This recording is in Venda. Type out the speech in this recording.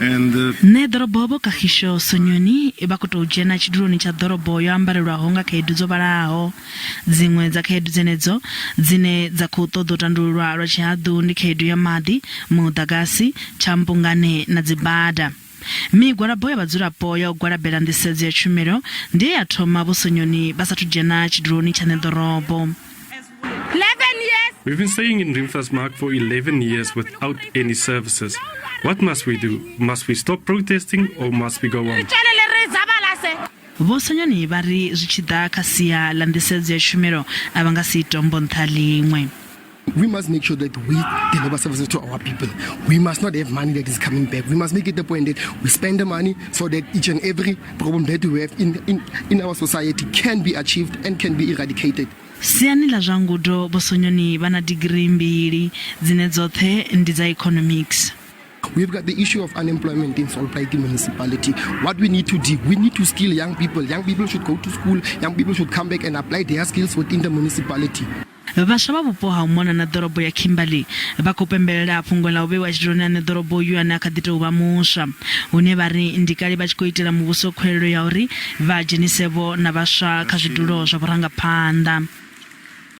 And Nṋe ḓorobo Vho Kagisho Sonyoni vha khou tou dzhena tshiduloni tsha ḓorobo yo ambarelwaho nga khaedu dzo vhalaho. Dziṅwe dza khaedu dzenedzo dzine dza khou ṱoḓa u tandululwa lwa tshihaḓu ndi khaedu ya maḓi, muḓagasi, tshampungane na dzibada. Migwalabo ya vhadzulapo ya u gwalabela nḓisedzo ya tshumelo ndi ye ya thoma Vho Sonyoni vha sathu dzhena tshiduloni tsha ṋeḓorobo. 11 years. We've been staying in Riemvasmaak for 11 years without any services. What must we do? Must we stop protesting or must we go on? Vho Sonyoni vha ri zwi tshi ḓa kha sia ḽa nḓisedzo ya tshumelo a vha nga si tombo nṱha ḽiṅwe. We must make sure that we deliver services to our people. We must not have money that is coming back. We must make it a point that we spend the money so that each and every problem that we have in our society can be achieved and can be eradicated. Siani ḽa zwa ngudo, Vho Sonyoni vha na digirii mbili dzine dzoṱhe ndi dza economics. We've got the issue of unemployment in Sol Plaatje municipality. What we need to do, we need to skill young people. Young people should go to school. Young people should come back and apply their skills within the municipality. Vhaswa vha vhupo ha u mona na ḓorobo ya Kimberley vha khou pembelela fhungo ḽa u vheiwa tshiduloni ha ṋeḓorobo uyu ane a kha ḓi tou vha muswa, hune vha ri ndi kale vha tshi khou itela muvhuso khuwelelo ya uri vha dzhenisevho na vhaswa kha zwidulo zwa vhurangaphanḓa.